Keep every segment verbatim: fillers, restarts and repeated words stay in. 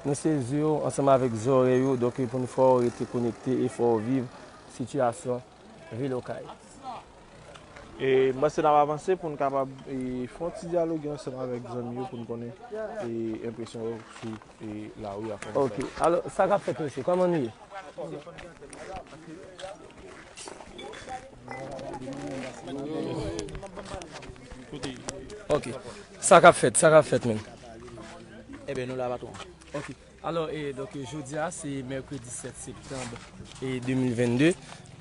Nou sezi w ansanm avèk zòrèy ou, donk, pou n fè w rete konekte e fè w viv sitiyasyon vil Okay. E m panse n ap avanse pou n kapab e, fè yon ti dyaloge ansanm avèk zanmi yo pou n konnen e, enpresyon yo sou e, lari a kòm sa. Ok. Alò, sa k ap fèt, mesye? Kòman nou ye? Ok. Sa k ap fèt, sa k ap fèt, menn. Ebyen, nou la, patwon. Ok. Alò, e, donk, e, jodi a, se mèkredi sèt septanm, e, de mil vennde.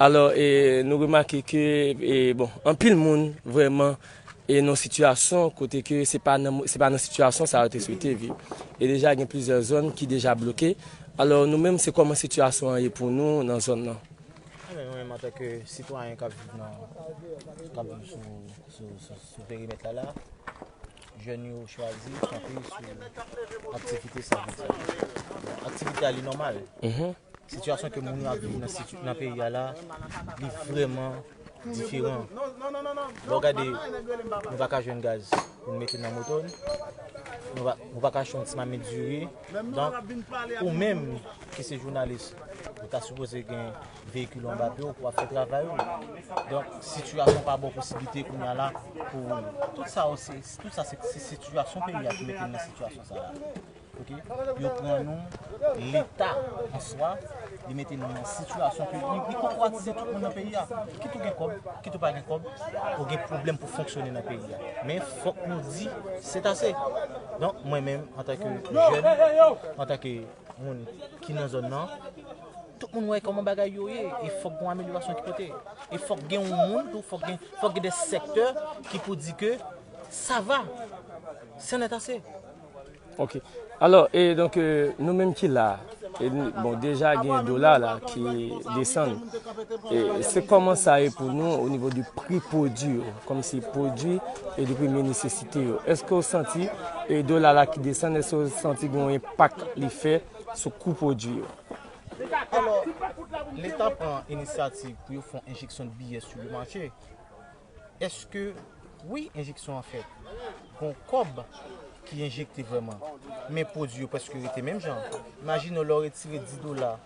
Alò, e, nou remake ke, e, bon, anpil moun, vrèman, e, nan sitiyasyon kote ke se pa nan, se pa nan sitiyasyon sa yo te swete viv. E deja, gen plizyè zòn ki deja bloke. Alò, nou menm, se kòman sitiyasyon an ye pou nou nan zòn nan? Ebyen, mwen menm, antanke sitwayen k ap viv nan, k ap viv sou, sou, sou, sou perimèt la, la, jèn yo chwazi kanpe sou aktivite sa yo di a. Aktivite a li nòmal. Sitiyasyon ke moun yo ap viv nan, situ- nan peyi a la, li vrèman diferan. Lè w gade, nou pa ka jwenn gaz pou n mete nan moto n, nou pa, nou pa ka achte yon ti mamit diri. Donk, ou menm ki se jounalis, ou ta sipoze gen veyikil anba pye w pou w ap fè travay ou. Donk, sitiyasyon pa ba w posiblite kounye a la pou tout sa yo se, tout sa se, se sitiyasyon peyi a ki mete n nan sitiyasyon sa la. Ok? Yo pran nou, Leta an swa, li mete nou nan sitiyasyon ke li, li kokoratize tout moun nan peyi a. Kit ou gen kòb, kit ou pa gen kòb, ou gen pwoblèm pou fonksyone nan peyi a. Men fòk nou di, se ase. Donk, mwen menm, antanke jèn, antanke moun ki nan zòn nan, tout moun wè kòman bagay yo ye, e fòk gen yon amelyorasyon ki pote. E fòk gen yon moun tou, fòk gen, fòk gen de sektè ki pou di ke sa va, c'en est assez. Ok. Alò, e donk, e, nou menm ki la, e, n- bon, deja gen dola la ki desann. E se kòman sa ye pou nou o nivo de pri pwodui yo, kòmsi pwodui, e de premye nesesite yo? Èske w santi, e dola la ki desann, èske w santi gen yon enpak li fè sou kou pwodui yo? Alò, Leta pran inisyativ pou yo fè yon enjeksyon de biyè sou le mache. Èske, wi, enjeksyon an fèt? Gon kòb ki enjekte vrèman, men pwodui yo prèske rete menm jan. Imajine w, lè w retire dis dola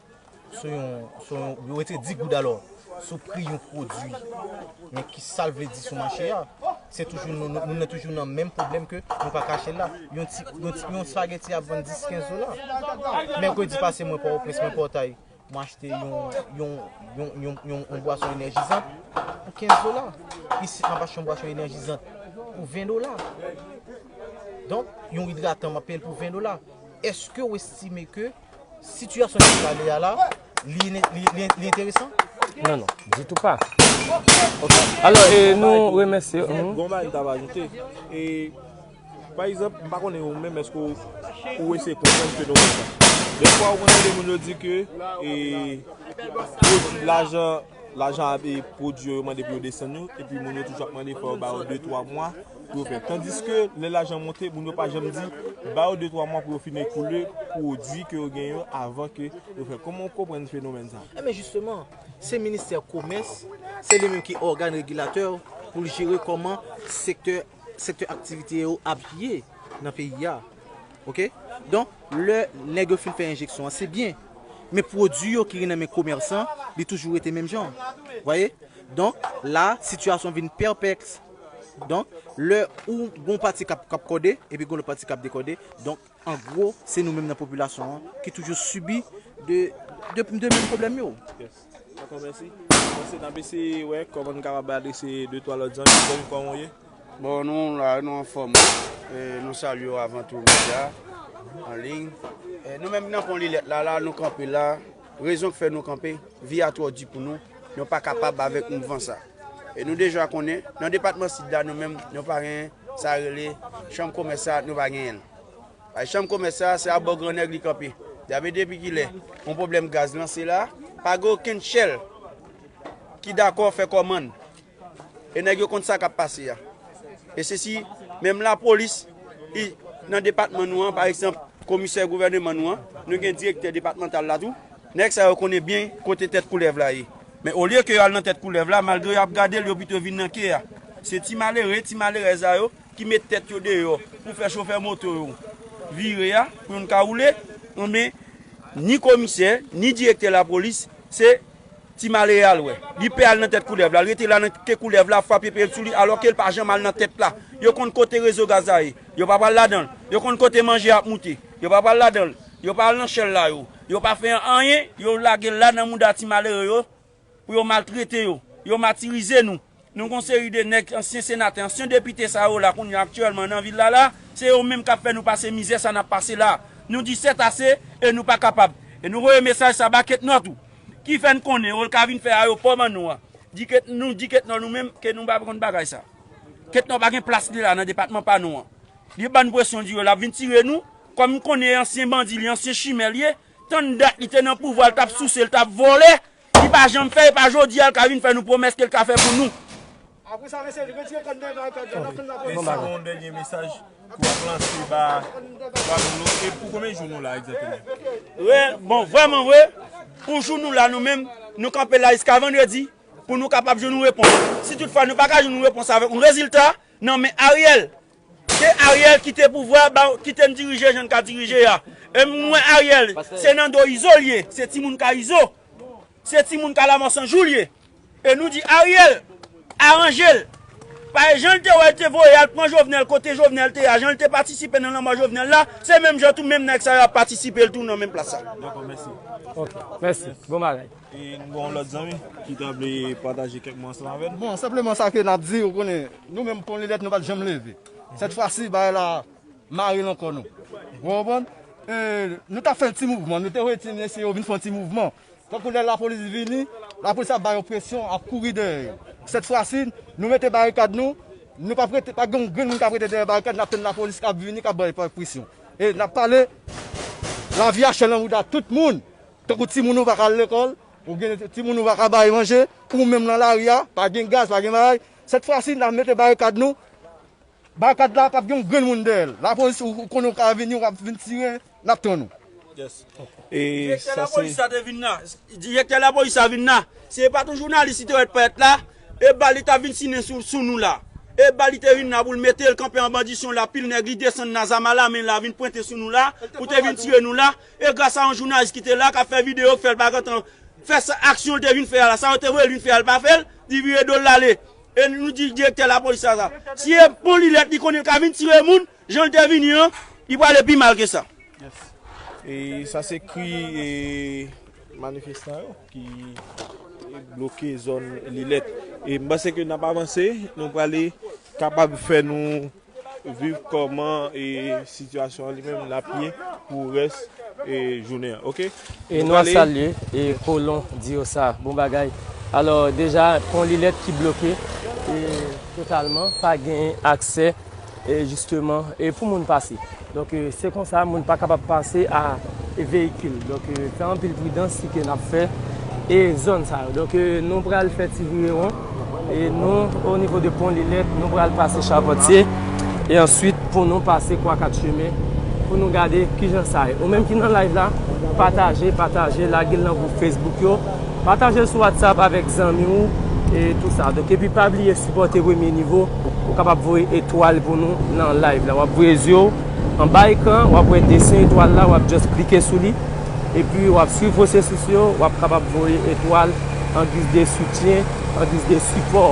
sou yon, sou yon, yo retire dis goud alò, sou pri yon pwodui. Men ki sa l vle di sou mache a? Se toujou nou, nou, nou toujou nan menm pwoblèm ke nou pa kache la. Yon ti, yon ti, yon spageti ap vann dis, kenz dola. Mèkredi pase mwen Pòtoprens, mwen Pòtay. Mwen achte yon, yon, yon, yon, yon, yon bwason enèjizan pou kenz dola. Isit, m ap achte yon bwason enèjizan pou ven dola. Donk, yon idratan, m ap peye l pou ven dola. Èske w estime ke sitiyasyon ki pale a la, li, li, li, li enteresan? Non, non, ditou pa. Ok. Alò, e nou remèsye. Gon bagay m t ap ajoute. E, pa egzanp, m pa konnen ou menm, èske w, ou eseye konprann fenomèn sa? Dèfwa, ou konn tande moun yo di ke e, pwodui, lajan, lajan ap e, pwodui yo, yo mande pou yo desann yo, epi moun yo toujou ap mande fò yo ba yo de, twa mwa pou yo fè. Tandiske, lè lajan monte, moun yo pa janm di, ba yo de, twa mwa pou yo fin ekoule pwodui ke yo genyen yo avan ke yo fè. Kòman w konprann fenomèn sa? Enben, jisteman, se ministè komès, se li menm ki ògàn regilatè pou l jere kòman sektè, sektè aktivite yo ap ye nan peyi a. Ok? Donk, lè nèg yo fin fè enjeksyon an, se byen. Men pwodui yo ki nan men komèsan, li toujou rete menm jan. Vwaye? Donk, la, sitiyasyon vin pèpèks. Donk, lè ou gon pati k ap, k ap kòde, epi gon lòt pati k ap dekòde. Donk, an gwo, se nou menm nan popilasyon an ki toujou sibi de, de, de menm pwoblèm yo. Dakò, mèsi. Mwen se n ap eseye wè kòman n kapab adrese de twa lòt zanmi. Zanmi, kòman w ye? Bon, nou la, nou anfòm, wi. E, nou salye w avan tou medya an liy. E, nou menm nan Pon Lilèt la, la nou kanpe la. Rezon k fè nou kanpe, vi a twò di pou nou, nou pa kapab avèk mouvman sa. E nou deja konnen, nan depatman Sid la, nou menm, nou pa gen sa rele chanm komès sa, nou pa genyen l. Bay chanm komès sa, se abò gran nèg li kanpe. Dyabe depi kilè yon pwoblèm gaz lanse la, pa gen okenn chèl ki dakò fè kòmann. E nèg yo konn sa k ap pase a. E se si menm lapolis, i, nan depatman nou an, pa egzanp, komisè gouvèneman nou an, nou gen direktè depatmantal la tou, nèg sa yo konnen byen kote tèt koulèv la ye. Men olye ke yo al nan tèt koulèv la, malgre y ap gade l, yo pito vin nan ke a. Se ti malere, ti malerèz sa yo, ki met tèt yo deyò pou fè chofè moto yo vire a, pou youn ka woule, Konbyen ni komisè, ni direktè lapolis, se ti malere a l wè. Li pè al nan tèt koulèv la. L rete la nan ke koulèv la frape pye l sou li, alòske l pa janm al nan tèt la. Yo konn kote rezo gaz la ye. Yo pa pral ladan l. Yo konn kote manje ap moute. Yo pa pral ladan l. Yo pa al nan chèl la yo. Yo pa fè anyen. Yo lage l la nan mouda ti malere yo pou yo maltrete yo. Yo matirize nou. Nou gon seri de nèg, ansyen senatè, ansyen depite sa yo la kounye a aktyèlman nan vil la la, se yo menm k ap fè nou pase mizè sa n ap pase la. Nou di sètase e nou pa kapab. E nou voye mesaj sa ba Ketnò tou, ki fè n konnen yo ka vin fè ayewopò ban nou an. Di Ket-, nou di Ketnò nou menm ke nou pa konn bagay sa. Ketnò pa gen plas li la nan depatman pa nou an. Li ban n presyon di yo l ap vin tire nou, kòm m konnen ansyen bandi li, ansyen chimè l ye, tann dat li te nan pouvwa l t ap souse, l t ap vòlè, li pa janm fè, e pa jodi a l ka vin fè nou pwomès ke l ka fè pou nou. Apre sa, mesye, retire kò n nan barikad la, n ap tann lapolis. E si w gen yon dènye mesaj pou w ap lanse ba Gwadloup, e pou konbyen jou nou la egzakteman? Bon, vrèman vre, pou jou nou la, nou menm, nou kanpe la jiska vandredi, pou nou kapab jwenn yon repons. Si toutfwa nou pa ka jwenn yon repons avèk yon rezilta nan men Ariel, ke Ariel kite pouvwa, ba, kite n dirije jan n ka dirije a. E m wè Ariel, se nan do Izo l ye, se timoun ka Izo. Se timoun ka Lamansanjou l ye. E nou di Ariel, aranje l. Parèy jan l te wè l te voye al pran Jovenel kote Jovenel te a, jan l te patisipe nan lanmò Jovenel la, se menm jan tou menm nèg sa yo ap patisipe l tou nan menm plas sa. Dakò, mèsi. Ok, mèsi. Bon bagay. E nou gen yon lòt zanmi ki ta vle pataje kèk mo ansanm avè n. Bon, senpleman sa ke n ap di, ou konnen, nou menm Pon Lilèt, nou pa t janm leve. Sèt fwa si, bagay la mare l ankò nou. Ou konprann? E, nou t ap fè yon ti mouvman, nou te voye ti mesye yo vin fè yon ti mouvman. Tankou lè lapolis vini, lapolis ap ba yo presyon, ap kouri dèyè yo. Sèt fwa si, nou mete barikad nou, nou p ap rete, pa gen yon grenn moun k ap rete dèyè barikad, n ap tann lapolis k ap vini, k ap ba yo presyon. E n ap pale, lavi a chè nan bouda tout moun. Tankou timoun ou pa ka al lekòl, ou gen timoun ou pa ka bay manje, ou menm nan lari a, pa gen gaz, pa gen bagay. Sèt fwa si, n ap mete barikad nou, barikad la p ap gen yon grenn moun dèyè l. Lapolis, ou, ou konnen w ka vini, w ap vin tire, n ap tann ou. Yes. E direktè sa lapolis se sa te vin la. Direktè lapolis sa vin la. Se pa tou jounalis li te wè t parèt la. E bal li t ap vin sinnen sou, sou nou la. E bal li te vin la pou l mete l kanpe anba disyon la, pil nèg li desann la, zam a la men la, vin pwente sou nou la, pou te vin tire nou la. E gras a yon jounalis ki te la, k ap fè videyo, k fè l pa gentan fè sa, aksyon l te vin fè a la, sa yo te voye l vin fè a, l pa fè l, li vire do l l ale. E nou di direktè lapolis la sa. Si e Pon Lilèt li konnen l ka vin tire moun, jan l te vini an, li prale pi mal ke sa. Yes. E sa se kri, e, manifestan yo ki bloke zòn Lilèt. E m panse ke n ap avanse, nou prale kapab fè nou viv kòman, e, sitiyasyon an li menm l ap ye pou rès, e, jounen an, oke? E nou al salye, e, kolon di yo sa, bon bagay. Alò, deja, Pon Lilèt ki bloke, e, totalman, pa gen aksè, e, jisteman, e, pou moun pase. Donk, e, se konsa, moun pa kapab pase a e veyikil. Donk, e, fè anpil pridans si ke n ap fè e zòn sa yo. Donk, e, nou pral fè ti virewon. E nou, o nivo de Pon Lilèt, nou pral pase Chavantye. E answit, pou nou pase Kwa Kat Chemen, pou nou gade kijan sa ye. Ou menm ki nan live la, pataje, pataje, lage l nan gwoup Facebook yo. Pataje l sou WhatsApp avèk zanmi w e tou sa. Donk, epi pa bliye sipòte Premye Nivo. Ou kapab voye etwal pou nou nan live la. W ap voye zye w anba ekran, w ap wè desen etwal la, w ap just klike sou li. Epi w ap swiv pwosesis yo, w ap kapab voye etwal an giz de soutyen, an giz de sipò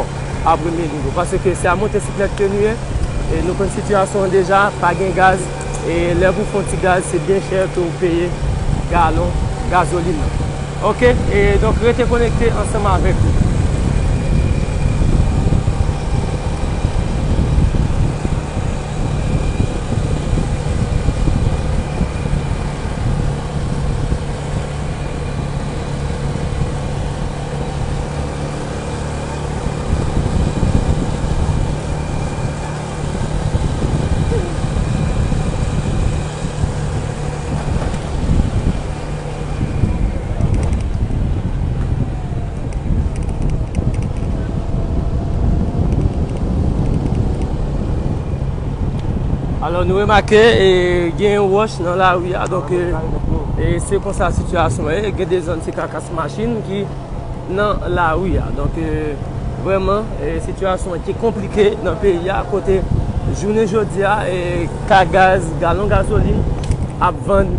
a Premye Nivo. Paske se a motosiklèt ke nou ye, e nou konn sitiyasyon an deja, pa gen gaz, e lè pou fè yon ti gaz, se byen chè ke w peye galon gazolin nan. Oke, e donk rete konekte ansanm avèk nou. Alò, nou remake, e, gen wòch nan lari a, donk, e, e, se konsa sitiyasyon an ye. Gen de zòn se kakas machin ki nan lari a. Donk, e, vrèman, e, sitiyasyon an ki konplike nan peyi a, kote jounen jodi a, e, ka gaz, galon gazolin ap vann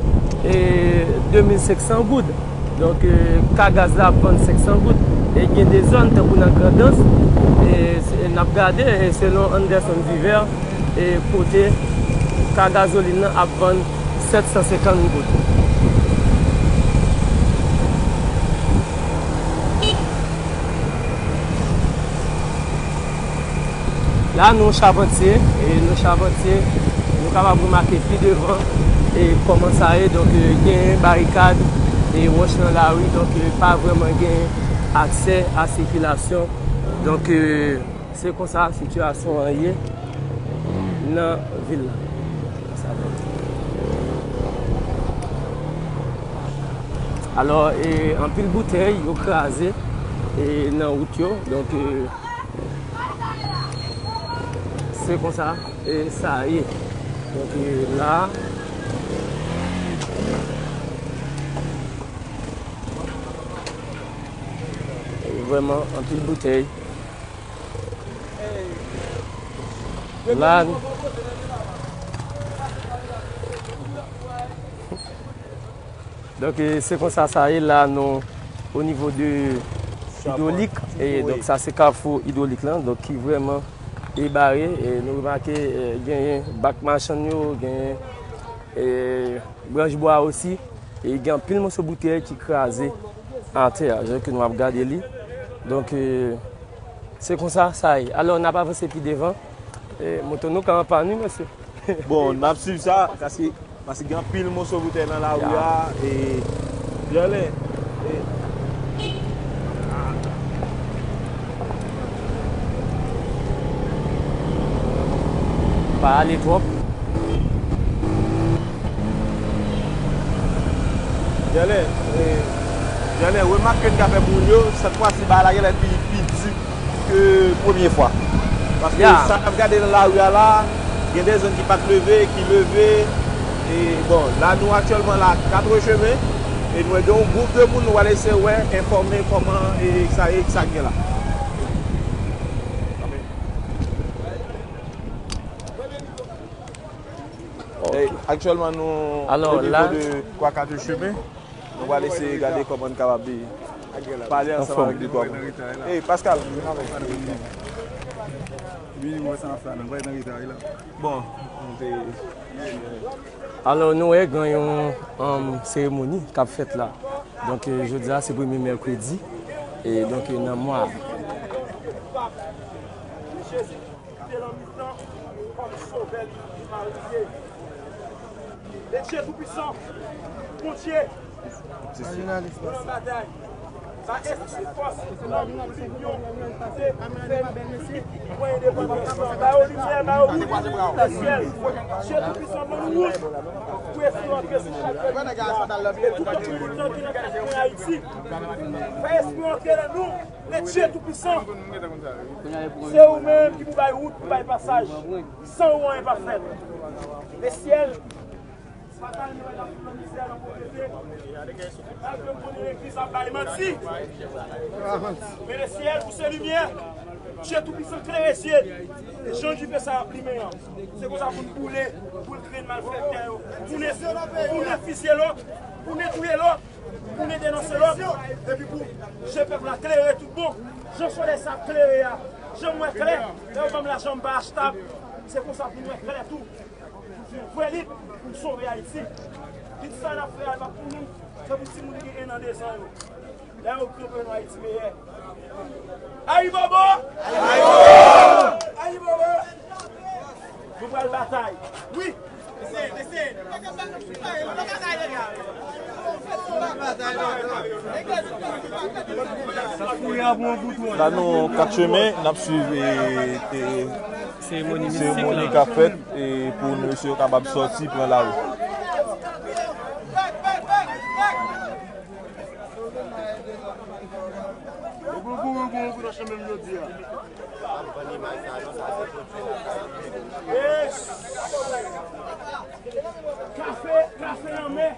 e, de mil senk san goud. Donk, e, ka gaz la ap vann senk san goud. E gen de zòn, tankou nan Grandans, e, se, n ap gade, e, selon Anderson Viver, e, kote ka gazolin nan ap vann sèt san senkant goud. La, nou Chavantye, e nou Chavantye, nou kapab remake pi devan, e kòman sa ye, donk, e, gen barikad, e wòch nan lari, donk, e, pa vrèman gen aksè a sikilasyon. Donk, e, se konsa sitiyasyon an ye nan vil la. Alò, e, anpil boutèy yo kraze, e, nan wout yo. Donk, e, se konsa, e, sa ye. Donk, e, la, e, vrèman, anpil boutèy. La, donk, e, se konsa sa ye la, nou o nivo de idwolik, e donk sa se kafou idwolik lan, donk ki vrèman e bare, e nou remake, e, genyen bak machann yo, genyen, e, branch bwa osi, e gen anpil moso boutèy ki kraze atè a, jan ke nou ap gade li. Donk, e, se konsa sa ye. Alò, n ap avanse pi devan. E, moto nou ka an pann, wi, mesye. Bon, n ap swiv sa, paske, paske gen anpil moso boutèy nan lari a, e, Jalen, e, pa ale twòp. Jalen, e, Jalen, remak ke n ka fè pou moun yo, sèt fwa si bagay la genlè pi, pi di ke premye fwa. Paske sa n ap gade nan lari a la, gen de zòn ki pa t leve, ki leve. E bon, la nou aktyèlman la Katrechemen, e nou wè gen yon gwoup de moun, nou pral eseye wè, enfòme kòman, e, sa ye, sa k gen la. E, aktyèlman nou o nivo de Kwa Katrechemen. Nou pral eseye gade kòman n kapab pale ansanm avèk de twa moun. Ey, Pascal, vin avèk nou. Wi, nou wè sa n ap fè, nou pa nan reta la. Bon, nou te Alò, nou wè gen yon, um, seremoni k ap fèt la. Donk, e, jodi a, se premye mèkredi. E donk, e, nan mwa a. Kite lanmil lan kòm sovè limanite. Letye Toupisan, Bondye, nou nan batay. Ba espri fòs, lanmou, linyon, kite fè nou mwen endepandans lan. Ba yo limyè, ba yo wout nan syèl. Letye Toupisan, ban nou wout pou espri antre sou chak pèp. E tout anpil tan ki nan Ayiti. Fè espri antre nan nou. Letye Toupisan, se ou menm ki pou bay wout, pou bay pasaj. San ou, anyen p ap fèt. Lesyèl, batay nou wè nan mizè, nan povrete. Malgre m konnen legliz ap bay manti, men lesyèl pou se limyè. Dye Toupisan klere zye l. E jan dife sa ap limen an, se konsa pou n boule, pou n grenn malfektè yo, pou n, pou n fizye lòt, pou n touye lòt. Pou nou denonse lòt, epi pou je pèp la klere tout bon. Jan solèy sa ap klere a, jan m wè klè, lè yo ban m lajan m pa achtab, se konsa pou m wè klè tou. Pou n fè yon vrè lit pou n sove Ayiti. Lit sa n ap fè a, l p ap pou nou, se pou timoun ki gen en an, de zan yo. Lè yo kanpe nan Ayiti meyè. Ayibobo! Ayibobo! Nou pral batay. Wi! La nou Katrechemen, n ap swiv, e, e, seremoni k ap fèt, e, pou mesye yo kapab sòti pran lari. Kafe, kafe nan men.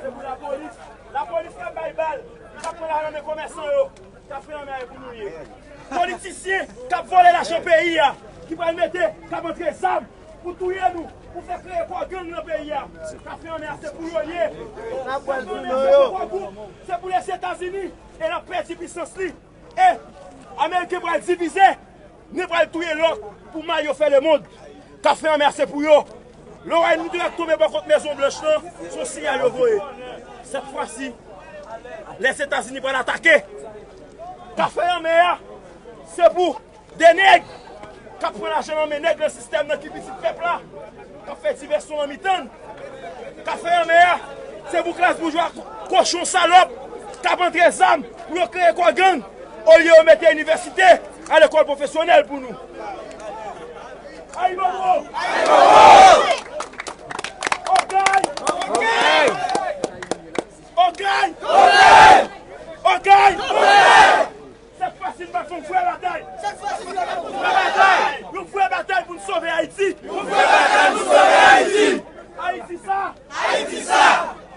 Se pou lapolis. Lapolis k ap bay bal, k ap pran lajan men komèsan yo. Kafe nan men a e pou nou ye. Politisyen k ap vòlè lajan peyi a, ki pral mete, k ap antre zam pou touye nou. Pou fè kreye kò gang nan peyi a. Kafe anmè a se pou yo l ye. Se pou Lèzetazini e l ap pèdi pisans li. E Ameriken pral divize, ni pral touye lòt pou may yo fè lemonn. Kafe anmè a se pou yo. Lè w wè nou te tonbe bò kot Mezon Blanch lan, se yon siyal yo voye. Sèt fwa si, Lèzetazini pral atake. Kafe anmè a se pou de nèg k ap pran lajan nan men nèg nan sistèm nan ki pitit pèp la, k ap fè divèsyon nan mitan n. Kafe anmè a se pou klas boujwa kochon salòp k ap antre zam pou yo kreye kò gang olye yo mete inivèsite a lekòl pwofesyonèl pou nou. Ayibobo! Ayibobo! Okay! Okay! Okay! Okay! Sèt fwa si n pral fè yon vrè batay. Sèt fwa si n pral fè yon vrè batay. Yon vrè batay pou n sove Ayiti. Yon vrè batay pou n sove Ayiti. Ayiti sa. Ayiti sa.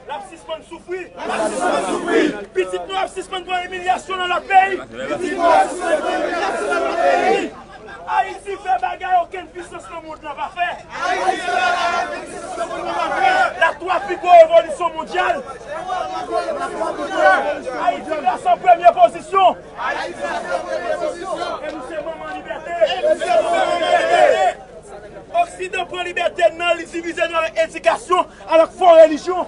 L ap sispann soufri. L ap sispann soufri. Pitit nou ap sispann pran imilyasyon nan lòt peyi. Pitit nou ap sispann pran imilyasyon nan lòt peyi. Ayiti fè bagay okenn pisans nan mond lan pa fè. Ayiti fè bagay okenn pisans nan mond lan pa fè. La twa pi gwo revolisyon mondyal. Ayiti klase an premye pozisyon. Ayiti klase an premye pozisyon. E nou se manman libète. E nou se manman libète. Oksidan pran libète n nan, li divize nou avèk edikasyon, avèk fo relijyon.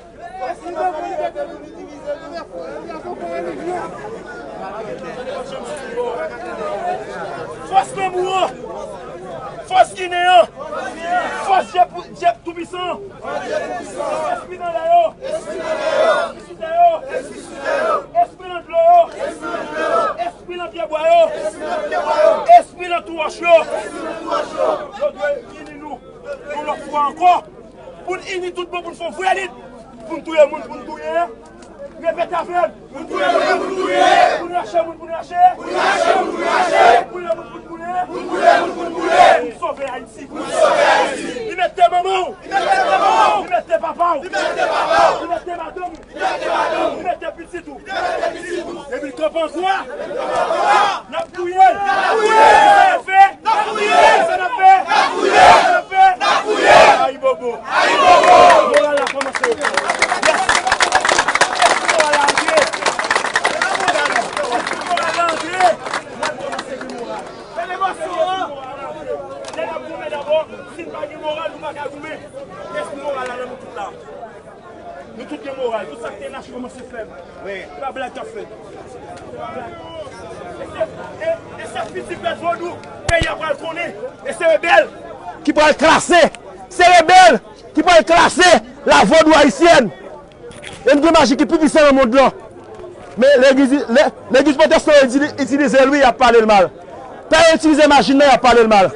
Fòs lanmou an, fòs ginen an, fòs Dye, Dye Toupisan an, espri nan lè yo, espri sou tè yo, espri nan dlo yo, espri nan pyebwa yo, espri nan tou wòch yo. Yo dwe ini nou yon lòt fwa ankò. Pou n ini tout bon, pou n fè yon vrè lit. Pou n touye moun, pou n touye. Repete avè m. Pou n touye moun, pou n touye. Pou n rache moun, pou n rache. Pou n rache moun, pou n rache. Pou n boule moun, pou n boule. Pou n boule moun, pou n boule. Pou n sove Ayiti. Pou n sove Ayiti. Libète manman w. Libète manman w. Libète papa w. Libète papa w. Libète madanm ou. Libète madanm ou. Libète pitit ou. Libète pitit ou. Depi l kanpe an kwa. Depi l kanpe an kwa. N ap touye l. N ap touye l. Sa n ap fè. N ap touye l. Sa n ap fè. N ap touye l. Sa n ap fè. N ap touye l. Ayibobo. Ayibobo. Moral la kòmanse. Yes. Èske moral la antre? Èske moral la antre? N ap kòmanse gen moral. Fè demasyon an. Nèg ap goumen dabò. Si n pa gen moral, nou pa ka goumen. Èske moral la nan nou tout la? Nou tout gen moral. Tout sa k te nache kòmanse fèb. Wi. Se pa blag k ap fèt. E se, e, e se pitit pèp vodou peyi a pral konnen. E se rebèl ki pral klase. Se rebèl ki pral klase la vodou ayisyèn. E n gen maji ki pi pwisan nan mond lan. Men legliz, le, legliz pwotestan yo itili-, itilize l wi, y ap pale l mal. Pè yo itilize maji n nan, y ap pale l mal.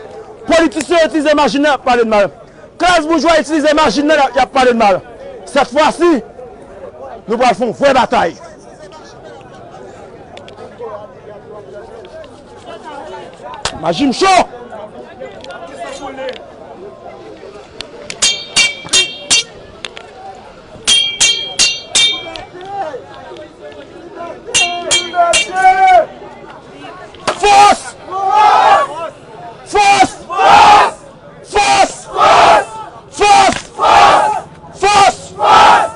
Politisyen yo itilize maji n nan, y ap pale l mal. Klas boujwa itilize maji n nan, y ap pale n mal. Sèt fwa si, nou pral fè yon vrè batay. Maji m cho! Fòs! Fòs! Fòs! Fòs! Fòs! Fòs!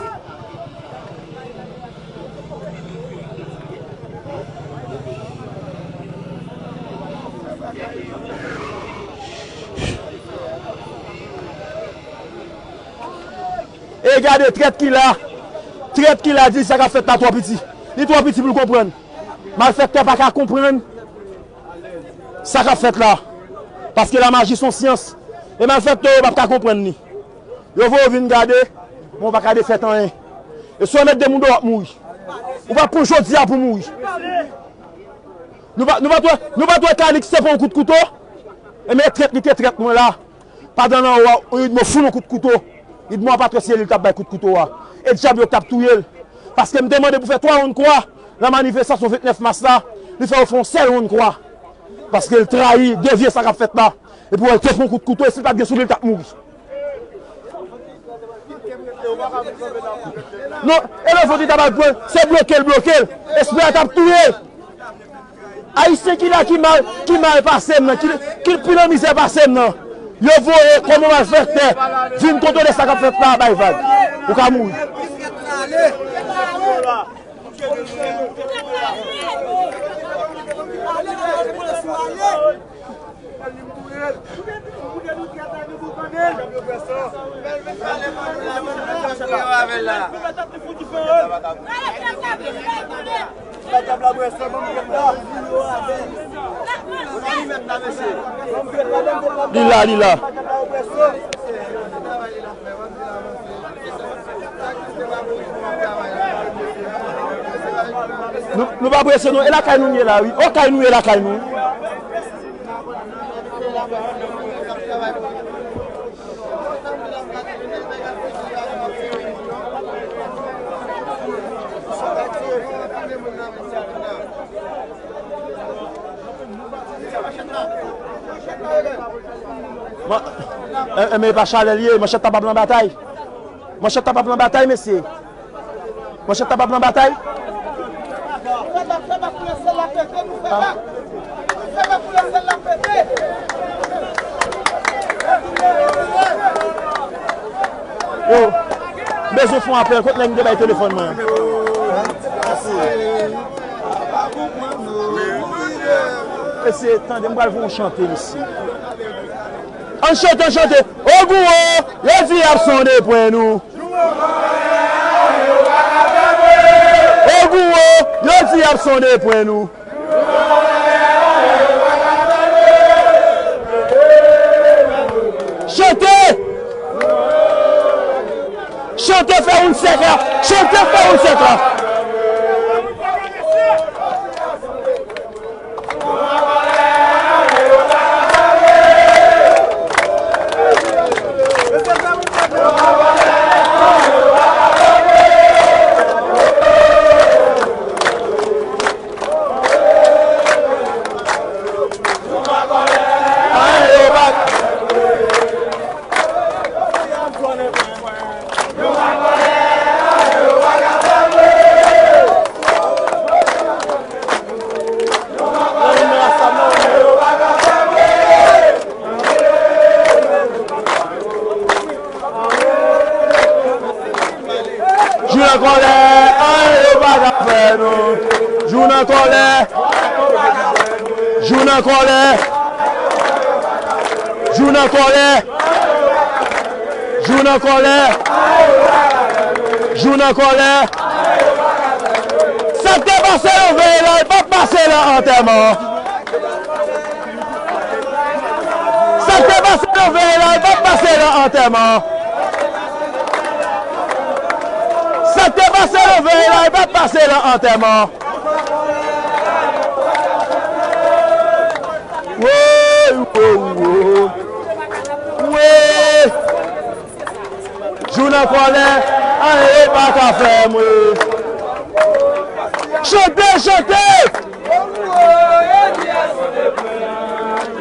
E gade trèt ki la. Trèt ki la di sa k ap fèt la twò piti. Li twò piti pou l konprann. Malfèktè pa ka konprann sa k ap fèt la. Paske lamaji se yon syans. E malfèktè yo p ap ka konprann li. Yo voye w vin gade, men w pa ka defèt anyen. E si w mèt de moun deyò, w ap mouri. Ou p ap pran jodi a pou mouri. Nou pa, nou pa t wè, nou pa t wè Kalix te pran yon kout kouto? Ebyen, trèt li te trèt mwen la. Pandan nan, w, w, Edmond foul yon kout kouto. Edmond ap apresye li, l t ap bay kout kouto a. E dyab yo k t ap touye l. Paske m te mande pou fè twa wonn kwa nan manifestasyon vennèf mas la, li fè yo fè yon sèl wonn kwa. Paske l trayi, devye sa k ap fèt la. Epi w wè l te pran kout kouto, e si l pa t gen sou li, l t ap mouri. Non, e lè vòt li ta pral pran l, se bloke l, bloke l. Espri a t ap touye l. Ayisyen ki la ki mal, ki mal pase m nan, ki, ki pi nan mizè pase m nan. Yo voye kòm yon malfektè vin kontwole sa k ap fèt la a, bay vag. Ou ka mouri. Li la, li la. Nou, nou pa prese non. E lakay nou ye la, wi. O, kay nou ye lakay nou. Man, e, e, men e pa chalè l ye, manchèt ta p ap nan batay. Manchèt ta p ap nan batay, mesye. Manchèt ta p ap nan batay. Yo, m bezwen fè yon apèl. Kot nèg m te bay telefòn mwen an? Mesye, tande, m pral fè yon chante, mesye. Ann chante, ann chante. Ogou o, yo di y ap sonde pwen nou. Ogou o, yo di y ap sonde pwen nou. Chante! Chante, fè yon sèk la! Chante, fè yon sèk la! Jou nan kòlè, anyen yo pa ka fè nou. Jou nan kòlè. Jou nan kòlè. Jou nan kòlè. Jou nan kòlè. Jou nan kòlè. Sa k te pase nan vèy la, l p ap pase nan antèman. Sa k te pase nan vèy la, l p ap pase nan antèman. Sa k te pase nan vèy la, l p ap pase nan antèman. Woy, woy, woy. Woy. Jou nan kòlè, anyen yo pa ka fè m ri. Chante, chante!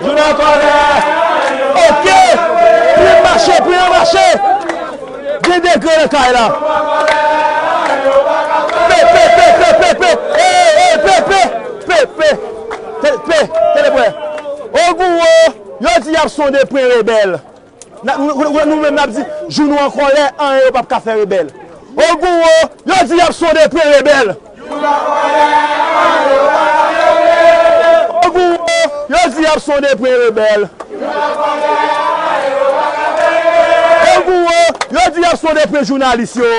Jou nan kòlè. Oke. Pri an mache, pri an mache. Gen degre nan kay la. Pe, pe, pe, pe, pe, pe. E, e, pe, pe, pe, pe. Te, pe, telefòn. Ogou o, yo di y ap sonde pwen rebèl. N a, nou, nou, nou menm n ap di, jou nou an kòlè, anyen yo p ap ka fè rebèl. Ogou o, yo di y ap sonde pwen rebèl. Ogou o, yo di y ap sonde pwen rebèl. Ogou o, yo di y ap sonde pwen jounalis yo.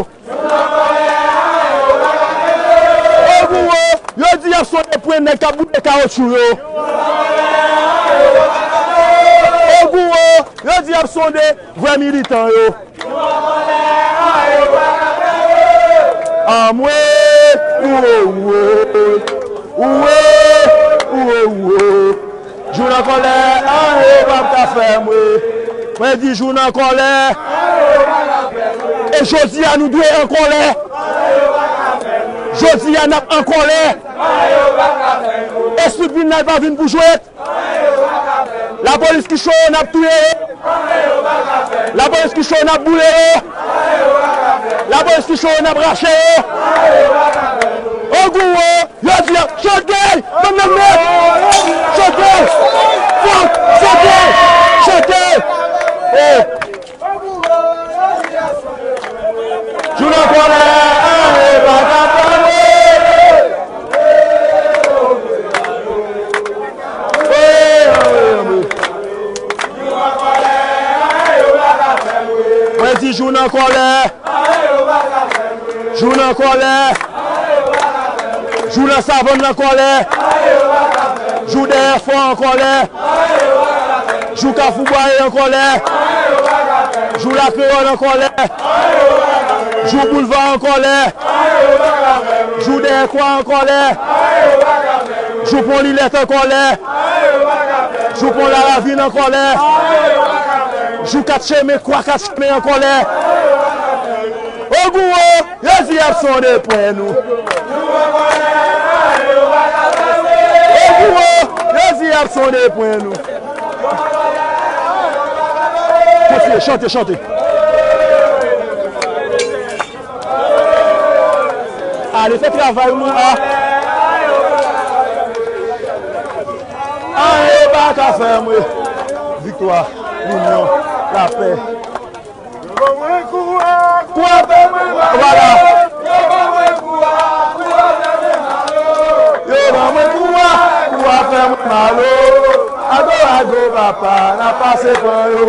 Ogou o, yo di y ap sonde pwen nèg k ap boule kawotchou yo. Ogou o, yo di y ap sonde vrè militan yo. Anmwe, ou o, ou o, ou o, ou o, ou o. Jou nan kòlè, anyen yo p ap ka fè m ri. Mwen di jou nan kòlè. E jodi a nou dwe an kòlè. Jodi a n ap an kòlè. Espri kriminèl pa vin pou jwèt. Lapolis ki cho yo, n ap touye yo. Lapolis ki cho yo, n ap boule yo. Lapolis ki cho yo, n ap rache yo. Ogou o, yo di, chante! Bann nèg nèt! Chante! Fòk! Chante! Chante! Oh! Jou nan kòlè, anyen pa ka fè mwen. Mwen di jou nan kòlè. Jou nan kòlè. Jou nan savann nan kòlè. Jou dèyè fò an kòlè. Jou Kafou Bwaye an kòlè. Jou Lakreyòl an kòlè. Jou Boulva an kòlè. Jou dèyè kwa an kòlè. Jou pon Lilèt an kòlè. Jou pon Laravin an kòlè. Jou kat chemen, kwa kat chemen an kòlè. Ogou o, yo di y ap sonde pwen nou. Ogou o, yo di y ap sonde pwen nou. Kontinye, chante, chante. Ale, fè travay nou a. Anyen pa ka fè mwen. Viktwa, linyon, lapè. Kwa fè mwen mal. Vwala. Yo ban mwen kwa, kwa fè mwen mal o. Ago, ago, papa, n a pase pran yo.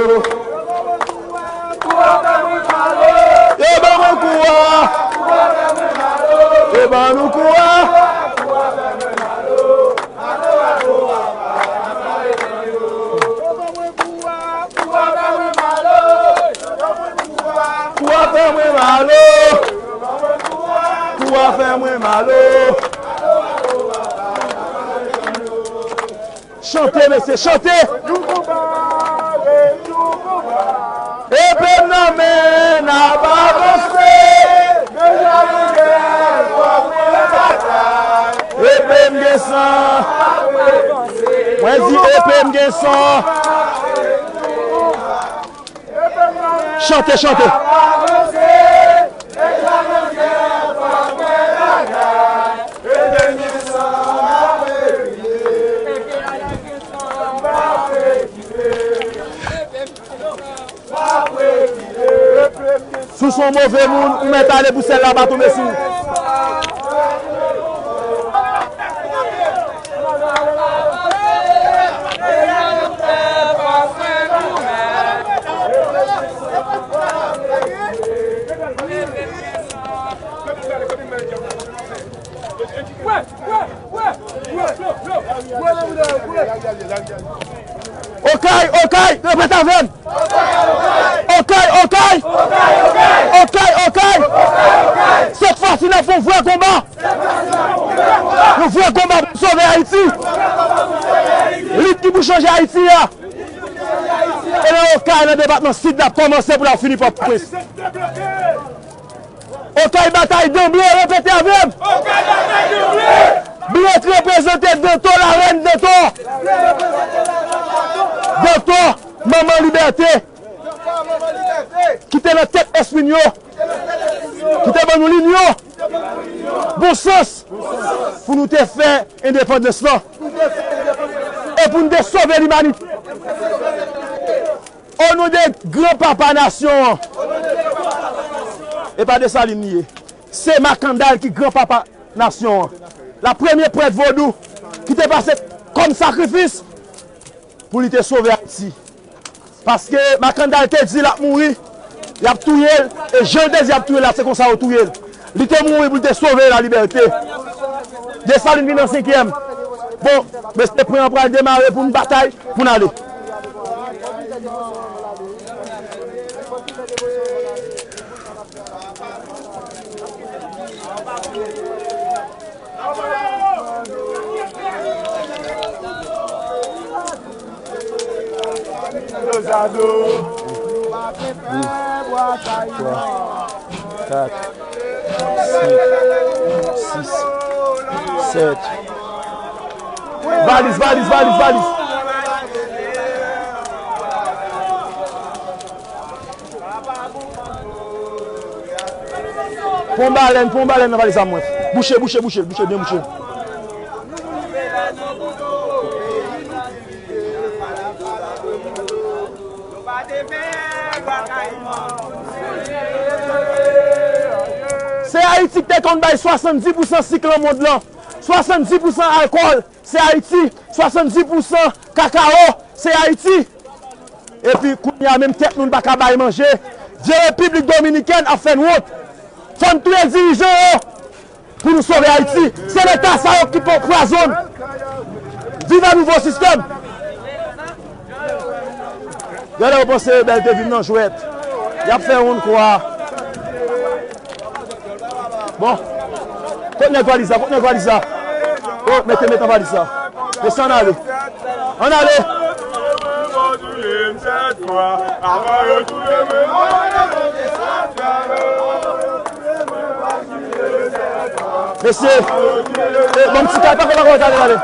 Yo ban mwen kou a. Yo ban nou kou a. Kou a fè mwen mal o. Kou a fè mwen mal o. Chante, mesye, chante! Epe m nan men n ap avanse. Epe m gen san. Mwen di epe m gen san. Chante, chante. Si w se yon move moun, ou mèt ale pou sèl la pa tonbe sou ou. Okay, okay, repete avè m. Okay, okay. Okay, okay. Sèt fwa si n ap fè yon vrè konba. Yon vrè konba pou n sove Ayiti. Lit ki pou chanje Ayiti a. E nan Okay, nan depatman Sid, l ap kòmanse pou l ap fini Pòtoprens. Okay batay danble, repete avè m. Okay batay danble. Blan t reprezante Dantor, larèn Dantor. Dantor, manman libète. Ki te nan tèt espri n yo. Ki te ban nou linyon. Bon sans. Pou nou te fè endepandans lan. E pou nou te sove limanite. O non de gran papa nasyon an. E pa Desalin li ye. Se Makandal ki gran papa nasyon an. La premye prèt vodou ki te pase kòm sakrifis pou li te sove Ayiti. Paske Makandal te di l ap mouri, y ap touye l, e jan l te di y ap touye l la, se konsa yo touye l. Li te mouri pou l te sove lalibète. Desalin vin an senkyèm. Bon, mesye, pran an pral demare pou n batay, pou n ale. Twa, kat, senk, sis, sèt. Valiz, valiz, valiz, valiz. Pran balèn, pran balèn nan valiz a mwen. Bouche, bouche, bouche, bouche, byen bouche. Se Ayiti ki te konn bay swasanndis pousan sik nan mond lan, swasanndis pousan alkòl, se Ayiti, swasanndis pousan kakao, se Ayiti. Epi kounye a menm tèt nou, n pa ka bay manje. Vye Repiblik Dominikèn ap fè n wont. Fò n touye dirijan yo pou nou sove Ayiti. Se Leta sa yo ki pou pwazon n. Viva nouvo sistèm! Gade yo panse bèl te vin nan jwèt. Y ap fè wonn kwa. Bon. Kot nèg valiz la? Kot nèg valiz la? Oh, mete, mete nan valiz la. Mesye, ann ale. Ann ale. Mesye, eh, bon, ti kay, pa fè, pa fè, ale, ale.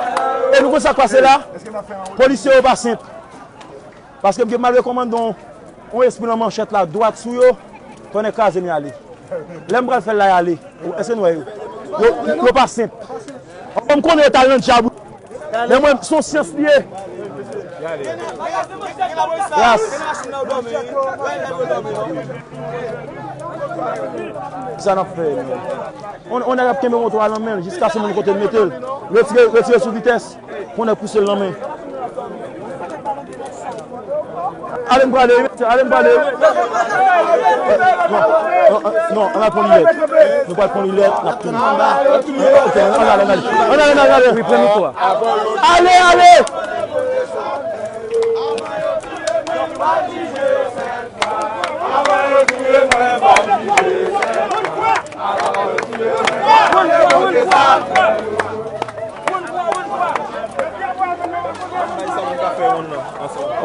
E nou konn sa k pase la? Polisye yo pa senp. Paske m gen mal rekòmande yon, yon espri nan manchèt la, dwat sou yo, tonnè kraze m y ale. Lè m pral fè l la, y ale. Èske n wè yo? Yo, yo pa senp. Anvan m konnen yo t al nan dyab. Men mwen, se yon syans li ye. Yas. Sa n ap fè, men? On, on nèg ap kenbe moto a nan men l jiskaske moun kote l mete l. Retire, retire sou vitès. Pou nèg pouse l nan men. Ale m prale, wi, mesye, ale m prale, wi. Eh, non, non, non, non, ann al pran lilèt. Nou pral pran lilèt, n ap tounen. Ok, ann ale, ann ale. Ann ale, ann ale, ann ale. Wi, pran mikwo a. Ale, ale.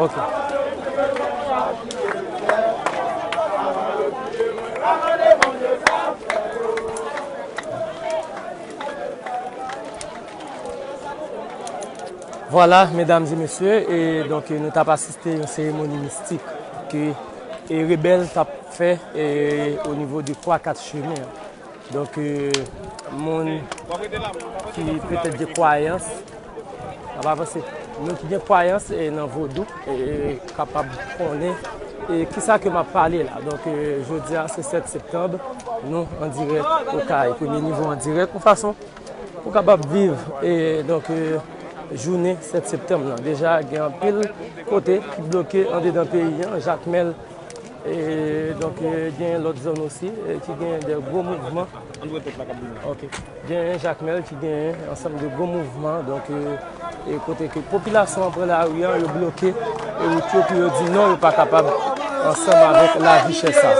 Ok. Vwala, medam e mesye, e donk, nou t ap asiste yon seremoni mistik ke, e, rebèl t ap fè, e, o nivo de Kwa Kat Chemen an. Donk, e, moun ki petèt gen kwayans, n ap avanse. Moun ki gen kwayans, e, nan vodou, e, kapab konnen, e, kisa ke m ap pale la. Donk, e, jodi a, se sèt septanm, nou an dirèk Okay, premye nivo an dirèk, yon fason pou kapab viv, e, donk, e, jounen sèt septanm nan. Deja, gen anpil kote ki bloke andedan peyi an, Jakmèl, e, donk, e, gen lòt zòn osi, e, ki gen de gwo mouvman. Ok. Gen Jakmèl ki gen ansanm de gwo mouvman, donk, e, e kote ke popilasyon an pran lari an, yo bloke, e, wout yo pou yo di non, yo pa kapab ansanm avèk lavi chè sa.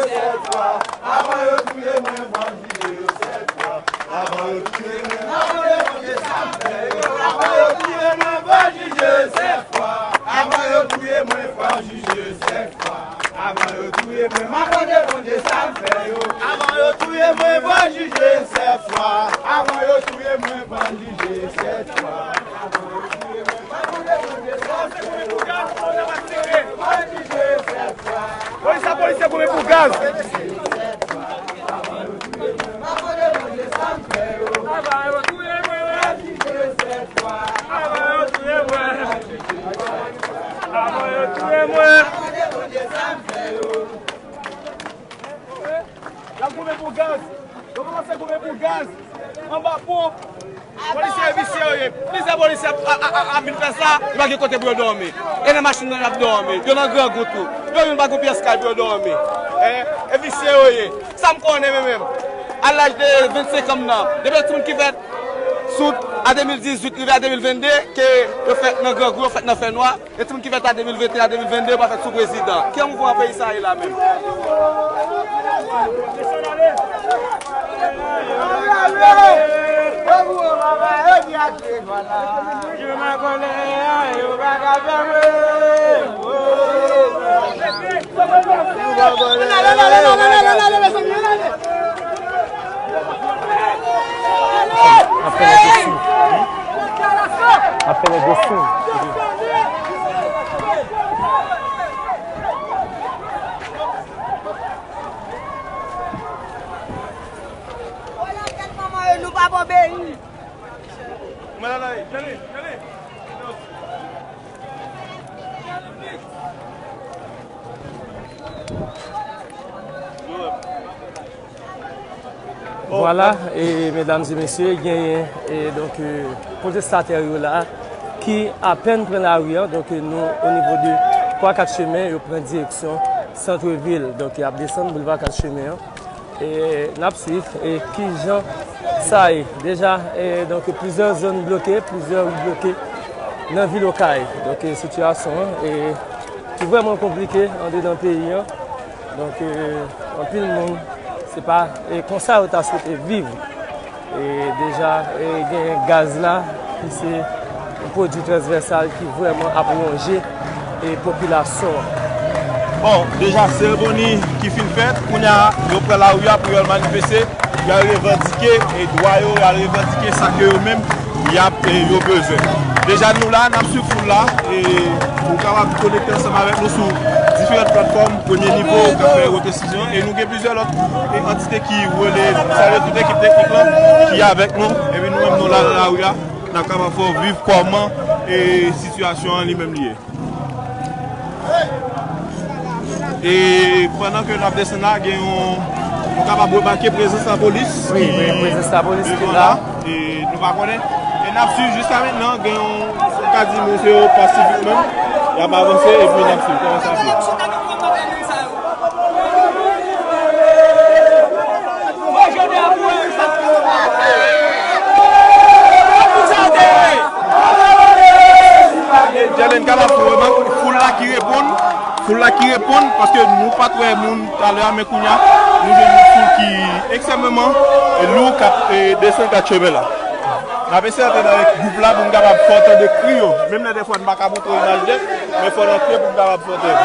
Avan yo touye mwen, fò jije yo sèt fwa. Avan yo touye mwen, fò jije yo sèt fwa. Avan yo touye mwen, fò jije yo sèt fwa. Avan yo touye mwen, fò jije yo sèt fwa. Avan yo touye mwen, m a mande Bondye sa m fè yo. Avan yo touye mwen, fò jije yo sèt fwa. Avan yo touye mwen, fò jije yo sèt fwa. Avan yo touye mwen, m a mande Bondye sa m fè yo. Fò jije yo sèt fwa. Polis la, polisye goumen pou gaz. Y ap goumen pou gaz. Yo kòmanse goumen pou gaz. Anba pon. Polisye e visye yo ye. Plizyè polisye ap, ap, ap, ap vin fè sa, yo pa gen kote pou yo dòmi. E nan machin nan y ap dòmi. Yo nan grangou tou. Yo youn pa gen pyès kay pou yo dòmi. Hein? E visye yo ye. Sa m konnen mwen menm. A laj de vennsenk an m nan. Depi yon timoun ki fèt sou a de mil dizuit rive a de mil vennde, ke yo fèt nan grangou, yo fèt nan fènwa. E timoun ki fèt a de mil venteyen a de mil vennde, yo pa fèt sou prezidan. Ki mouvman peyi sa ye la menm? Apre nèg yo sou. Apre nèg yo sou. Wala tèt manman yo, nou p ap obeyi. Mwen la, la, jale, jale. Vwala, e medam e mesye, genyen, e donk, e, pwotestatè yo la, ki apèn pran lari a, donk, e, nou, o nivo de twa kat chemen, yo pran direksyon sant vil, donk, y ap desann boulva kat chemen an. E n ap swiv, e kijan sa ye. Deja, e donk, plizyè zòn bloke, plizyè ri bloke nan vil Okay. Donk, e sitiyasyon an, e ki vrèman konplike andedan peyi an. Donk, e, anpil moun, se pa, e, konsa yo ta swete viv. E deja, e, gen gaz la, ki se yon pwodui transvèsal ki vrèman ap wonje, e, popilasyon an. Bon, deja, seremoni ki fin fèt, kounye a, yo pran lari a pou yo al manifeste, yo al revandike, e, dwa yo, yo al revandike sa ke yo menm, y ap, e, yo bezwen. Deja, nou la, n ap swiv foul la, e ou kapab konekte ansanm avèk nou sou diferan platfòm, Premye Nivo, k ap fè wotesizyon, e nou gen plizyè lòt, e, antite ki rele, salye tout ekip teknik lan, ki avèk nou, epi nou menm, nou la nan lari a, n ap kapab fè w viv kòman, e, sitiyasyon an li menm li ye. E pandan ke n ap desann la, gen yon, nou kapab remake prezans lapolis. Wi, ki prezans lapolis ki devan la. La. E nou pa konnen. E n ap swiv jiska mentnan, gen yon, m ka di, mesye yo pasifikman, y ap avanse, epi n ap swiv kòman sa ap ye. Jalen Kalaso, foul la ki reponn, foul la ki reponn, paske nou pa t wè moun talè a, men kounye a, nou jwenn yon foul ki ekstrèmeman lou k ap, e, desann kat chemen la. N ap eseye antre avèk gwoup la pou n kapab fè w tande kri yo. Menm lè dèfwa n pa ka montre w imaj nèt, men fò n antre pou n kapab fè w tande.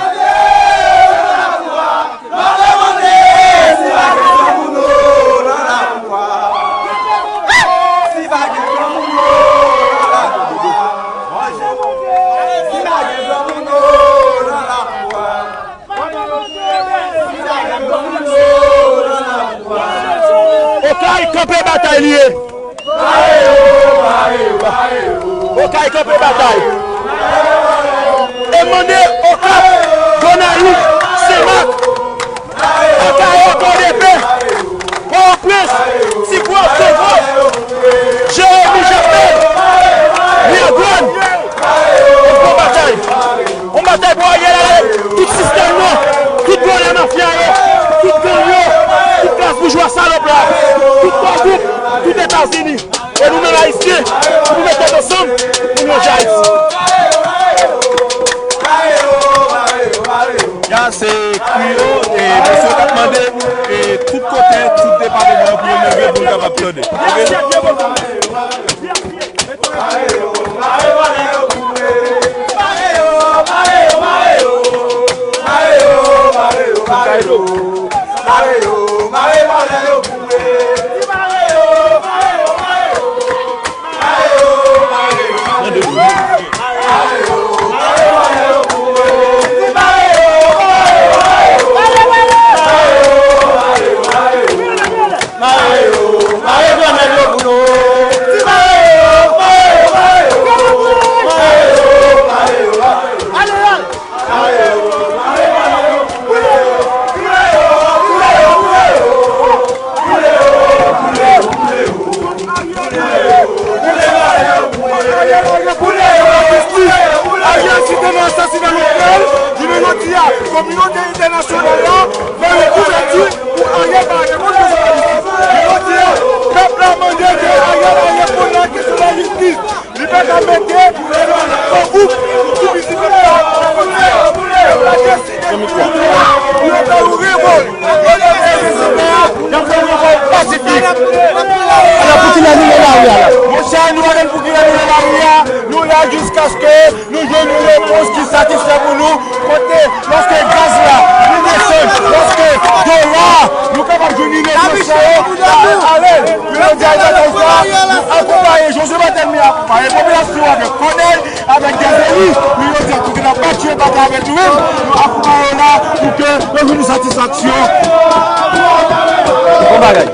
Okay, kanpe batay li ye. Okay, kanpe batay. E mande Okap, Gonayiv, Senmak, Akayè, Pòdepè, Pòtoprens, Ti Gwòf, Gwo Gwòf, Jeremi, Jakmèl, Miragwàn. Yon gwo batay. Yon batay pou Ariel ale, tout sistèm nan, tout vòlè mafya yo, tout gang yo, tout klas boujwa salòp la, tout Twagwoup, tout Etazini. E nou menm Ayisyen, pou nou met tèt ansanm, pou nou chanje Ayiti. Ya se kri yo, e mesye yo k ap mande, e tout kote, tout depatman yo pou yo leve, pou nou kapab tande. Ariel ki te nan asasina lokal, jounen jodi a, kominote entènasyonal la fè yon kouvèti pou Ariel pa rete. Kote jounalis yo? Jodi a, pèp la mande ke Ariel al reponn nan kesyon lajistis. Li pa ka mete yon gwoup sou vizit pèp la. Pèp la deside pou yo fè yon revòl. Yo leve sou tè a, y ap fè yon revòl pasifik. Alò, poukilè nou nan lari a la? Monchè, nou pa konn poukilè nou nan lari a. Nou la jiskaske nou jwenn yon repons ki satisfè pou nou. Kote, lòske gaz la, li desann, lòske dola, nou kapab jwenn yon repons sa yo, ale. Yo di a, nou akonpaye, José Barthélemy akonpaye popilasyon avèk kònèy, avèk dèzeli, men yo di a kote n ap bat yo, bat avèk nou menm, nou akonpaye yo la pou ke yo jwenn satisfaksyon. Bon bagay.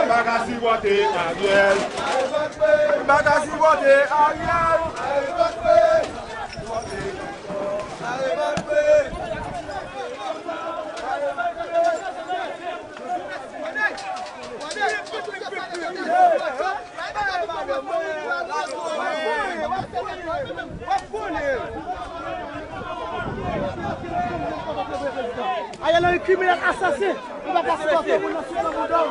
M pa ka sipòte Ariel. M pa ka sipòte Ariel. Ariel Henry, kriminèl, asasen. Ou pa ka sipòte moun nan sou nan bouda w.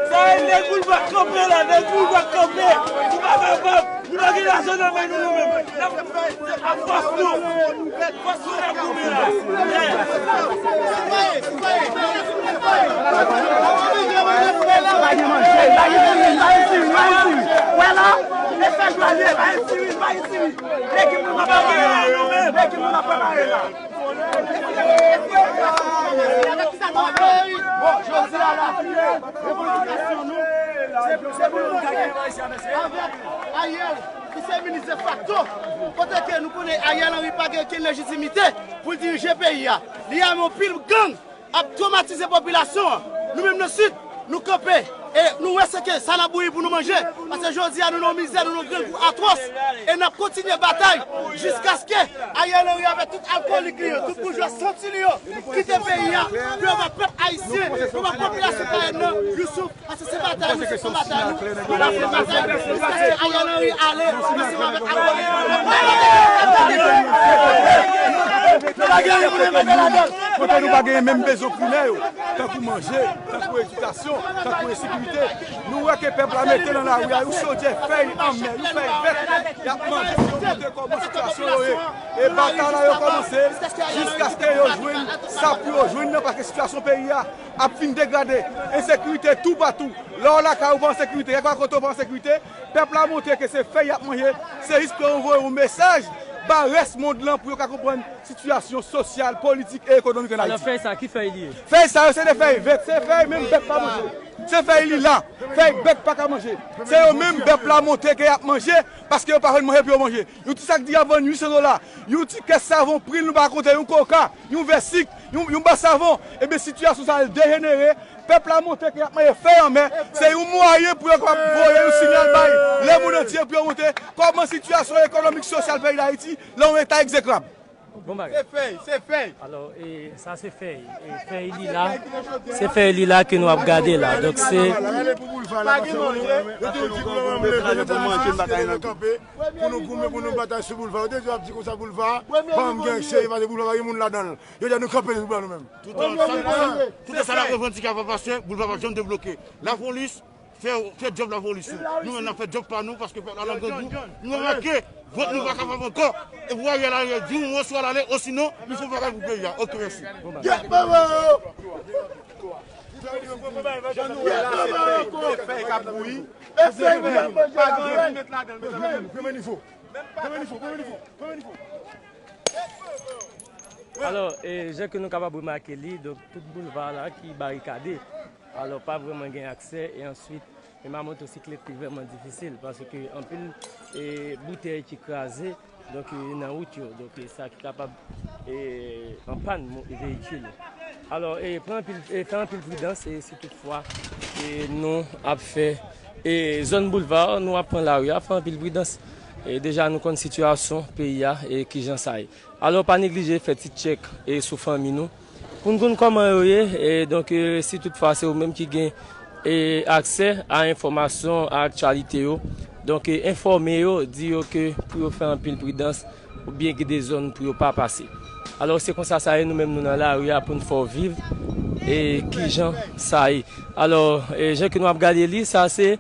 Sa e nèg boulva kanpe la, nèg boulva kanpe. Ou pa kapab. Nou pa gen lajan nan men nou, nou menm. N ap fè ak fòs nou. Fòs nou n ap goumen la. Pa gen manje, pa gen sirin, pa gen sirin. Wè la, mesaj la ye, pa gen sirin, pa gen sirin. Legim nou ap prepare la, legim nou ap prepare la. Bon, jodi a la, revandikasyon nou, se, se pou nou gade avèk Ariel, ki se minis defakto, kote ke nou konnen Ariel Henry pa gen okenn lejitimite pou l dirije peyi a. Li ame yon pil gang ap twomatize popilasyon an. Nou menm nan Sid, nou kanpe e nou wè se ke sa n ap bouyi pou nou manje. Paske jodi a, nou nan yon mizè, nou nan yon grangou atwòs. E n ap kontinye batay jiskaske Ariel Henry avèk tout alkolik li yo, tout boujwa santi li yo kite peyi a pou yo ba pèp ayisyen, pou yo ba popilasyon kayèn nan yon souf. Paske se batay nou, se konba nou. Nou la fè batay jiskaske Ariel Henry ale ansanm avèk alkolik. Nou pa gen anyen pou nou mete ladan l. Kote nou pa genyen menm bezwen primè yo, tankou manje, tankou edikasyon, tankou ensekirite. Nou wè ke pèp la mete nan lari a yon chodyè fèy anmè, yon fèy vèt, y ap manje pou yo montre kòman sitiyasyon yo ye. E batay la yo kòmanse jiskaske yo jwenn sa pou yo jwenn nan, paske sitiyasyon peyi a ap vin degrade. Ensekirite toupatou. Lè w lakay ou pa an sekirite, kèlkeswa kote ou pa an sekirite, pèp la montre ke se fèy y ap manje, se jis pou yo voye yon mesaj ba rès mond lan pou yo ka konprann sitiyasyon sosyal, politik e ekonomik ann Ayiti. Alò, fèy sa, ki fèy li ye? Fèy sa yo, se de fèy vèt, se fèy menm bèt pa manje. Se fèy lila, fèy bèt pa ka manje. Se yo menm pèp la montre ke y ap manje, paske yo pa jwenn manje pou yo manje. Yon ti sak di y ap vann uit san dola, yon ti kès savon pri l nou pa konte, yon koka, yon vè sik, yon, yon ba savon. Ebyen, sitiyasyon sa a dejenere. Pèp la montre ke y ap manje fèy anmè. Se yon mwayen pou yo kapab voye yon sinyal bay lemonn antye pou yo montre kòman sitiyasyon ekonomik, sosyal peyi Dayiti nan yon eta egzekrab. Bon bagay. Se fèy, se fèy. Alò, e, sa se fèy. E, fèy lila. Se fèy lila ke nou ap gade la. Donk, se. Pa gen manje. Yo te di pou nou manje, yo te kanpe. Pou nou goumen, pou nou batay sou boulva. Yo te di ap di konsa boulva. Pa gen cheri, paske boulva pa gen moun ladan l. Yo di nou kanpe sou boulva nou menm. Toutan sa n ap, toutan sa n ap revandike a pa pase, boulva p ap janm debloke. Lapolis, fè, fè djòb lapolis ou. Nou menm n ap fè djòb pa nou, paske pèp la nan grangou. Nou remake, vant nou pa kapab ankò. E pou Ariel ale, di yon mo swa l ale, osinon, nou fè yon bagay pou peyi a. Oke, mèsi. Yes, baba! Jan nou wè la, se fèy, se fèy k ap bouyi. E fèy ki ap manje la, fèy. Premye nivo. Premye nivo, premye nivo, premye nivo. Alò, e, jan ke nou kapab remake li, donk, tout boulva la ki barikade. Alò, pa vrèman gen aksè, e answit, menm a motosiklèt ki vrèman difisil, paske anpil, e, boutèy ki kraze, donk, e, nan wout yo. Donk, e, sa ki kapab, e, anpàn mo-, veyikil yo. Alò, e, pran anpil, e, fè anpil pridans, e, si toutfwa, e, nou ap fè, e, zòn boulva, nou ap pran lari a, fè anpil pridans. E, deja, nou konn sitiyasyon peyi a, e, kijan sa ye. Alò, pa neglije fè ti tchèk, e, sou fanmi nou. Pou n konn kòman yo ye, e, donk, e, si toutfwa se ou menm ki gen, e, aksè a enfòmasyon, a aktyalite yo, donk, e, enfòme yo, di yo ke pou yo fè anpil pridans, oubyen gen de zòn pou yo pa pase. Alò, se konsa sa ye, nou menm nou nan lari a pou n fè w viv, e, kijan sa ye. Alò, e, jan ke nou ap gade li, sa se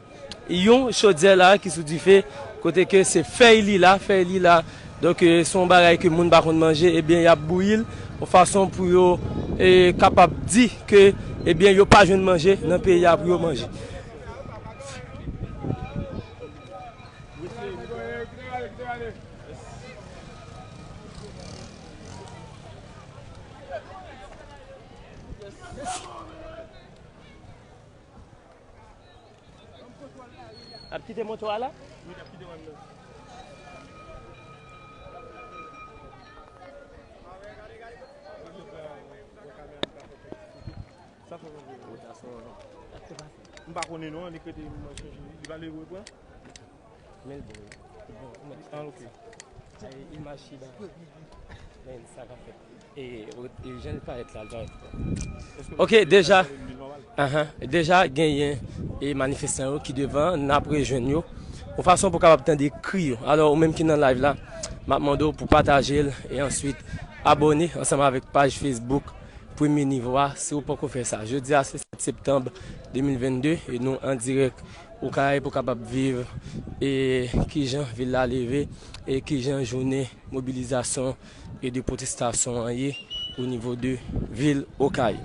yon chodyè la ki sou dife, kote ke se fèy li la, fèy li la. Donk, e, se yon bagay ke moun pa konn manje, ebyen, y ap bouyi l yon fason pou yo, e, kapab di ke, ebyen, yo pa jwenn manje nan peyi a pou yo manje. Ap kite moto a la? Wi, ap kite wè m nan. Sa fè mwen vre. M pa konnen non, li krete m chanje li, li pa leve repran. Men l bon, wi. Bon, ou mèt. Ah, ok. Ay, imaj ki ba. Men sa ka fèt. E, e jan l parèt la, l parèt bon. Ok, deja, ahan, deja genyen e manifestan yo ki devan, n ap rejwenn yo. Yon fason pou kapab tande kri yo. Alò, ou menm ki nan live la, m ap mande w pou pataje l e answit abòne ansanm avèk paj Facebook Premye Nivo a, si w poko fè sa. Jodi a, se sèt septanm de mil vennde, e nou an dirèk Okay pou kapab viv e kijan vil la leve e kijan jounen mobilizasyon e de pwotestasyon an ye o nivo de vil Okay.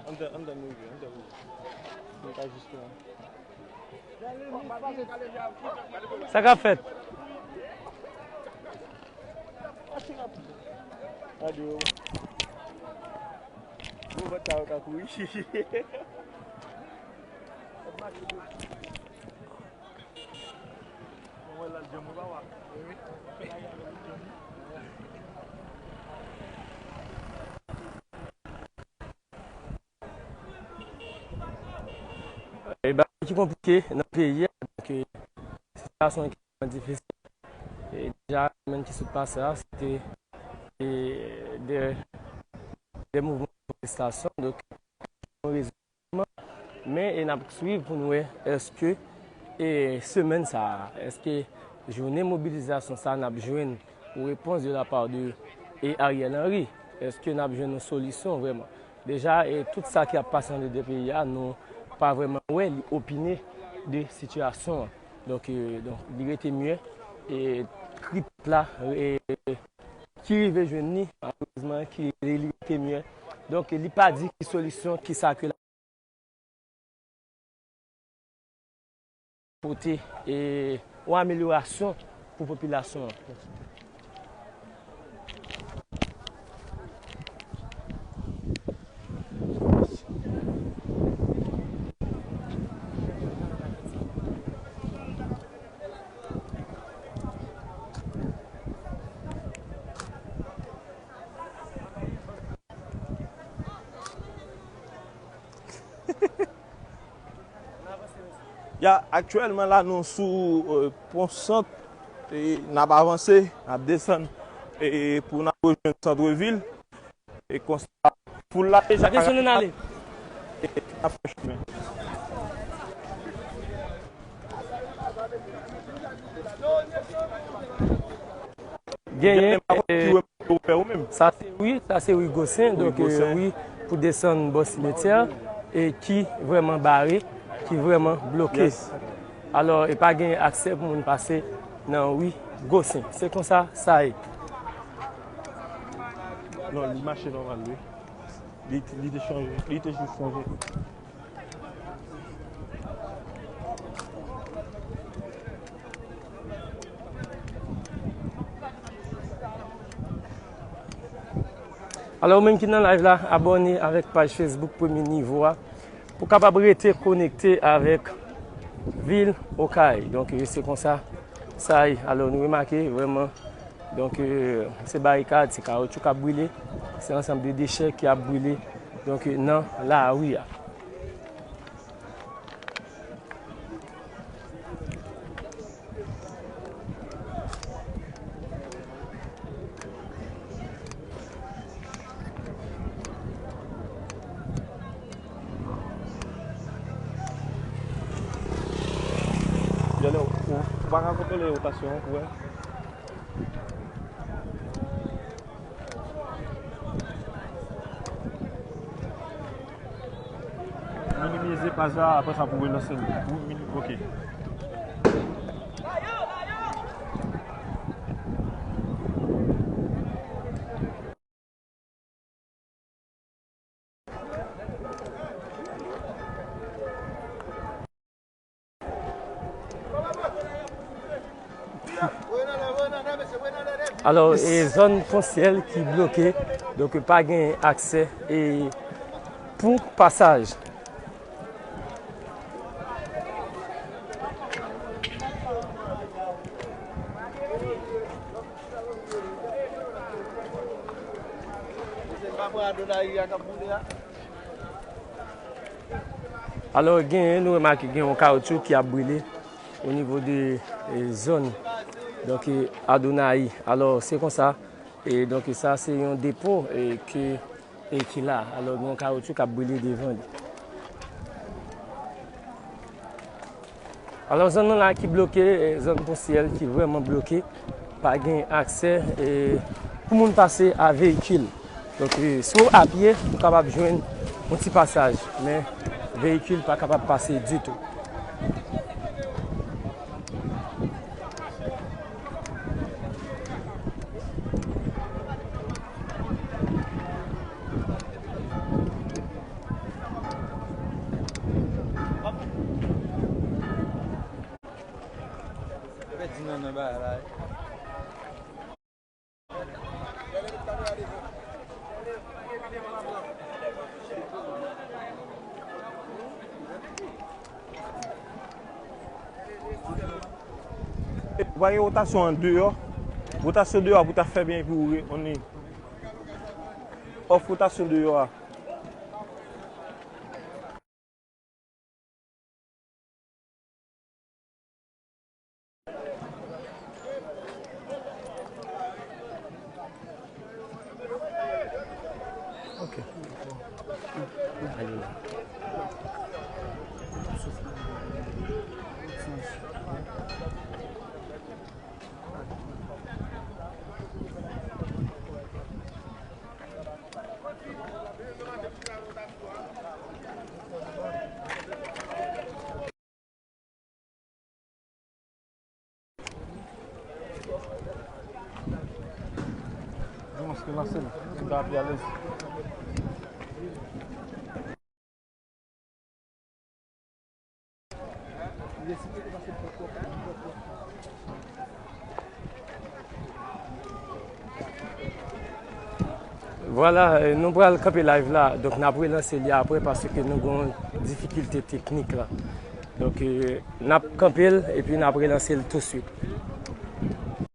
Anndan, anndan nou ye, anndan nou ye. Nou pa jis la. Sa k ap fèt? Gade yo. Bon, bòt sa yo ka kouri. Mwen wè l ap janm, ou pa wè. E bagay ki konplike nan peyi a, donk, e, sitiyasyon ki vrèman difisil. E deja, semèn ki sot pase a, se te, e, de, de mouvman de pwotestasyon, donk, yon rezon. Men, e n ap swiv pou n wè èske, e semèn sa a, èske jounen mobilizasyon sa a n ap jwenn yon repons de la part de, e Ariel Henry? Èske n ap jwenn yon solisyon vrèman? Deja, e tout sa ki ap pase anndan peyi a, nou pa vrèman wè li opine de sitiyasyon an. Donk, e, donk, li rete myè, e kri pèp la, e, ki rive jwenn li, malerezman, ki li rete myè. Donk, li pa di ki solisyon, ki sa ke l ap pote, e, yon amelyorasyon pou popilasyon an. Ya, aktyèlman la, nou sou, e, pon Sant, e n ap avanse, n ap desann, e pou n ap rejwenn sant vil. E konsa, foul la deja... Atensyon, nou ale. E n ap fè chimen. Genyen, e, sa se ri, sa se ri Gosen, donk, e, ri pou desann bò simetyè, e ki vrèman bare, ki vrèman bloke. Alò, e pa gen aksè pou moun pase nan ri Gosen. Se konsa sa ye. Non, li mache nòmal, wi. Li, li te chanje, li te jis chanje. Alò, ou menm ki nan live la, abòne avèk paj Facebook Premye Nivo a pou kapab rete konekte avèk vil Okay. Donk, se konsa sa ye. Alò, nou remake vrèman, donk, e, se barikad, se kawoutchou k ap brile, se ansanm de dechè ki ap brile, donk, nan lari a. Jale, ou, ou pa ka kontwole wotasyon an pou wè? Minimize paj la, apre sa pou relanse l. Ou mini-, ok. Alò, e zòn Ponsyèl ki bloke, donk pa gen aksè, e pou pasaj. Alò, genyen, nou remake gen yon kawotchou ki ap brile o nivo de, e, zòn, donk, e, Adonaï. Alò, se konsa, e, donk, sa se yon depo, e, ke, e, ki la. Alò, gen yon kawotchou k ap brile devan li. Alò, zòn nan la ki bloke, e, zòn Ponsyèl ki vrèman bloke, pa gen aksè, e, pou moun pase a veyikil. Donk, e, si w apye, ou kapab jwenn yon ti pasaj, men veyikil pa kapab pase ditou. Ou pa gen wotasyon an deyò? Wotasyon deyò a pou ta fè byen epi ou re-, on ni. Off wotasyon deyò a. Ok. Di mwen si ke lanse l, si ta pi alèz. Vwala, e, nou pral kanpe live la. Donk, n ap relanse li apre paske nou gen yon difikilte teknik la. Donk, e, n ap kanpe l epi n ap relanse l touswit.